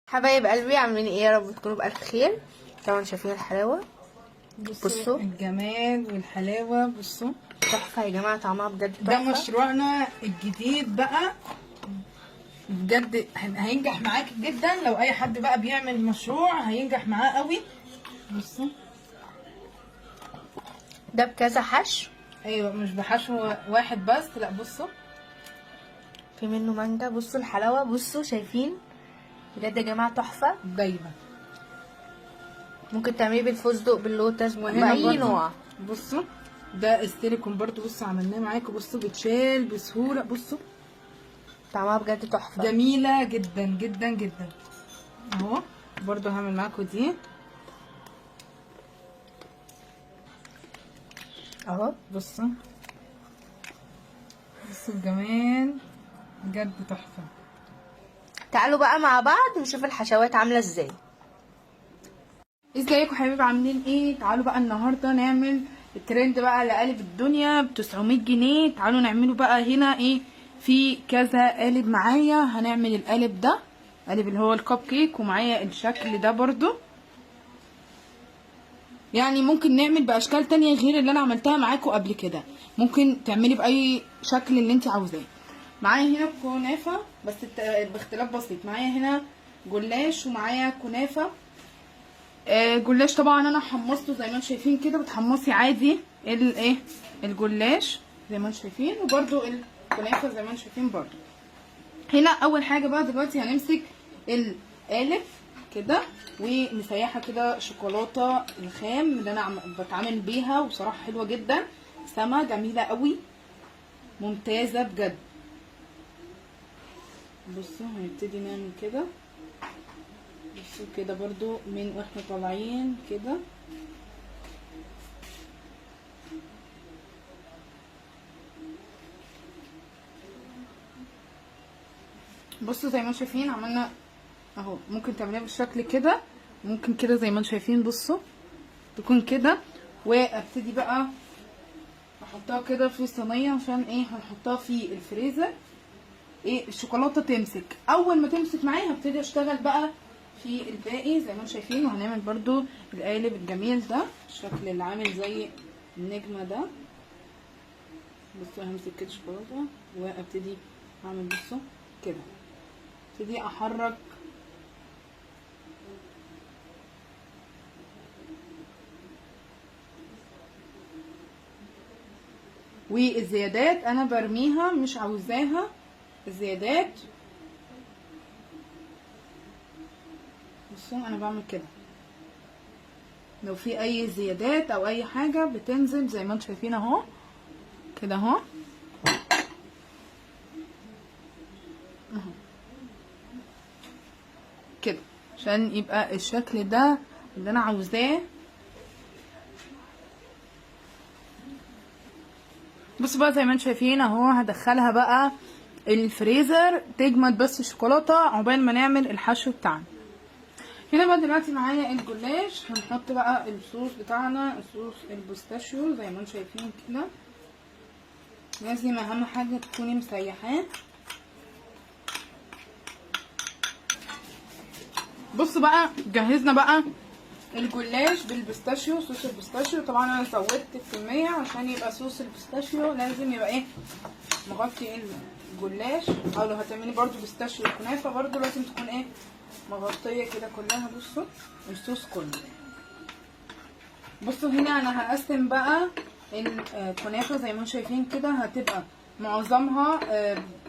حبايب قلبي عاملين ايه؟ يا رب تكونوا بألف خير. طبعا شايفين الحلاوة، بصوا الجمال والحلاوه. بصوا تحفة يا جماعة، طعمها بجد ده تحفة. مشروعنا الجديد بقى، بجد هينجح معاك جدا. لو اي حد بقى بيعمل مشروع هينجح معاه قوي. بصوا ده بكذا حشو، ايوه مش بحشو واحد بس، لا بصوا في منه مانجا. بصوا الحلاوة، بصوا شايفين بجد يا جماعة تحفة. دايما ممكن تعمليه بالفستق، باللوتس، وهنا باي برضو نوع. بصوا ده السيليكون برضو، بصوا عملناه معاكم. بصوا بيتشال بسهولة، بصوا طعمها بجد تحفة، جميلة جدا جدا جدا. اهو برضو هعمل معاكم دي اهو. بصوا بصوا الجمال بجد تحفة. تعالوا بقى مع بعض نشوف الحشوات عامله ازاي. ازيكم حبايبي، عاملين ايه؟ تعالوا بقى النهارده نعمل الترند بقى اللي قالب الدنيا ب 900 جنيه. تعالوا نعمله بقى هنا ايه، في كذا قالب معايا. هنعمل القالب ده، قالب اللي هو الكب كيك، ومعايا الشكل ده برضو. يعني ممكن نعمل باشكال تانية غير اللي انا عملتها معاكم قبل كده، ممكن تعملي باي شكل اللي انت عاوزاه. معايا هنا كنافه بس باختلاف بسيط. معايا هنا جلاش ومعايا كنافه. جلاش طبعا انا حمصته زي ما انتم شايفين كده، بتحمصي عادي الايه الجلاش زي ما انتم شايفين، وبرده الكنافه زي ما انتم شايفين برده. هنا اول حاجة بقى دلوقتي هنمسك القالب كده ونسيحها كده شوكولاتة الخام اللي انا بتعامل بيها، وصراحة حلوة جدا، سما جميلة قوي، ممتازة بجد. بصوا هنبتدي نعمل كده. بصوا كده برضو من واحنا طالعين كده. بصوا زي ما انتم شايفين عملنا اهو. ممكن تعمليها بالشكل كده، ممكن كده زي ما انتم شايفين. بصوا تكون كده، وابتدي بقى احطها كده في صينية عشان ايه، هنحطها في الفريزر ايه الشوكولاتة تمسك. اول ما تمسك معايا هبتدي اشتغل بقى في الباقي زي ما انتم شايفين. وهنعمل برضو القالب الجميل ده، الشكل اللي عامل زي النجمة ده. بصوا همسك كده شوكولاتة وابتدي اعمل بصوا كده، ابتدي احرك والزيادات انا برميها، مش عاوزاها الزيادات. بصوا انا بعمل كده، لو في اي زيادات او اي حاجة بتنزل زي ما انتم شايفين اهو كده اهو اهو كده، عشان يبقى الشكل ده اللي انا عاوزاه. بصوا بقى زي ما انتم شايفين اهو، هدخلها بقى الفريزر تجمد بس الشوكولاتة عقبال ما نعمل الحشو بتاعنا. هنا بقى دلوقتي معايا الجلاش، هنحط بقى الصوص بتاعنا، الصوص ال pistachio زي ما انتم شايفين كده. لازم اهم حاجة تكوني مسيحاه. بصوا بقى جهزنا بقى الجلاش بال pistachio، صوص ال pistachio. طبعا انا زودت الكمية عشان يبقى صوص ال pistachio لازم يبقى ايه مغطي الجلاش، او لو هتعملي برضو pistachio وكنافه برضو لازم تكون ايه مغطيه كده كلها. بصوا الصوص كله. بصوا هنا انا هقسم بقى الكنافه زي ما انتم شايفين كده، هتبقى معظمها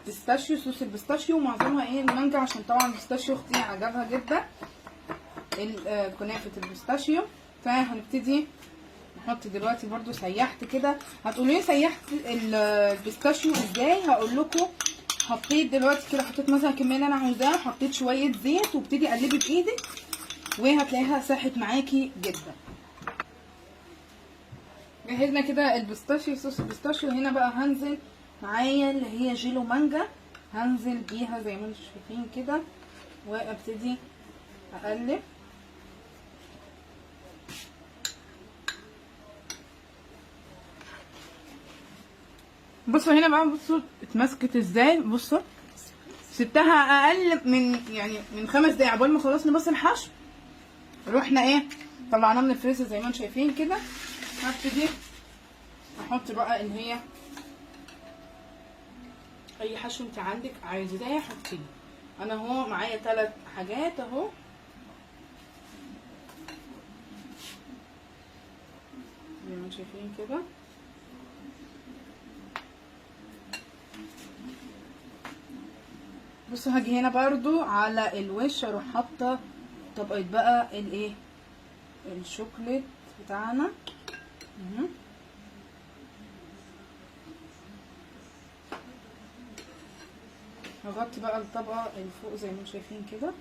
pistachio، صوص ال pistachio، ومعظمها ايه المانجا، عشان طبعا ال pistachio اختي عجبها جدا كنافه ال pistachio. فهنبتدي نحط دلوقتي برضو. سيحت كده، هتقولوا لي سيحت ال pistachio ازاي؟ هقول لكم. حطيت دلوقتي كده، حطيت مثلا الكمية اللي انا عاوزاها، حطيت شوية زيت، وابتدي قلبي بايدك وهتلاقيها ساحت معاكي جدا. جهزنا كده ال pistachio، صوص ال pistachio. هنا بقى هنزل معايا اللي هي جيلو مانجا، هنزل بيها زي ما انتم شايفين كده، وابتدي اقلب. بصوا هنا بقى، بصوا اتمسكت ازاي. بصوا سبتها اقل من يعني من 5 دقايق عقبال ما خلصنا بس الحشو. رحنا ايه طلعناه من الفريزر زي ما انتم شايفين كده. هبتدي احط بقى اللي هي اي حشو انت عندك عايزاه حطيه. انا اهو معايا 3 حاجات اهو. زي ما انتم شايفين كده. بصوا هاجي هنا برضو على الوش اروح حاطه طبقه بقى الايه الشوكليت بتاعنا. هغطي بقى الطبقة اللي فوق زي ما انتم شايفين كده.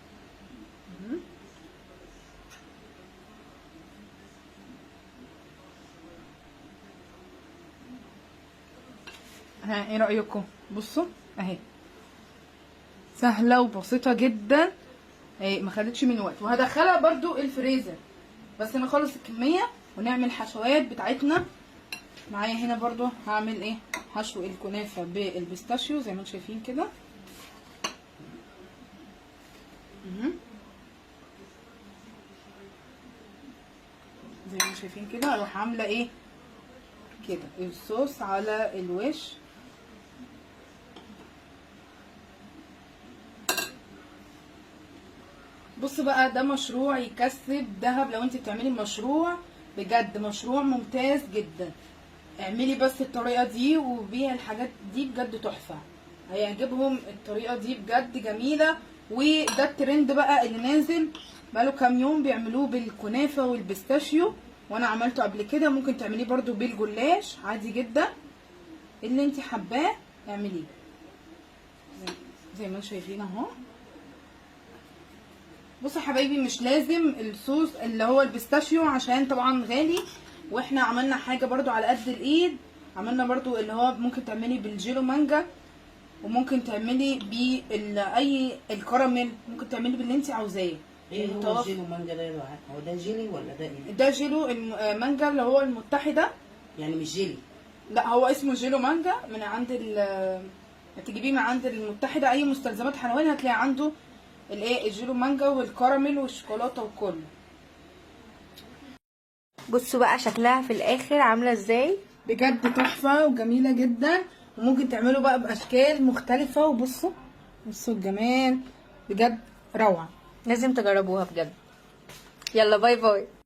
ها ايه رايكم؟ بصوا اهي سهلة وبسيطة جدا اهي، ما خدتش من وقت. وهدخلها برضو الفريزر بس نخلص الكمية ونعمل حشوات بتاعتنا. معايا هنا برضو هعمل ايه حشو الكنافه بال pistachio زي ما انتم شايفين كده. زي ما انتم شايفين كده اروح عامله ايه كده الصوص على الوش. بص بقى ده مشروع يكسب ذهب لو انت بتعملي مشروع بجد، مشروع ممتاز جدا. اعملي بس الطريقة دي وبيع الحاجات دي بجد تحفة، هيعجبهم الطريقة دي بجد جميلة. وده الترند بقى اللي نازل بقاله كام يوم بيعملوه بالكنافه وال pistachio، وانا عملته قبل كده. ممكن تعمليه برده بالجلاش عادي جدا، اللي انت حباه اعمليه زي ما انتم شايفين اهو. بصوا حبايبي مش لازم الصوص اللي هو ال pistachio عشان طبعا غالي، واحنا عملنا حاجة برده على قد الايد. عملنا برده اللي هو ممكن تعملي بالجيلو مانجا، وممكن تعملي باي الكراميل، ممكن تعملي باللي انت عاوزاه. ايه هو الجيلو مانجا ده يا دعاء؟ هو ده جيلي ولا ده ايه؟ ده جيلو المانجا اللي هو المتحدة، يعني مش جيلي؟ لا هو اسمه جيلو مانجا من عند تجيبيه من عند المتحدة، اي مستلزمات حلواني هتلاقي عنده الايه الجيلو مانجا والكراميل والشوكولاته وكله. بصوا بقى شكلها في الاخر عامله ازاي، بجد تحفة وجميلة جدا. وممكن تعملوا بقى باشكال مختلفة. وبصوا بصوا الجمال بجد روعه، لازم تجربوها بجد. يلا bye bye.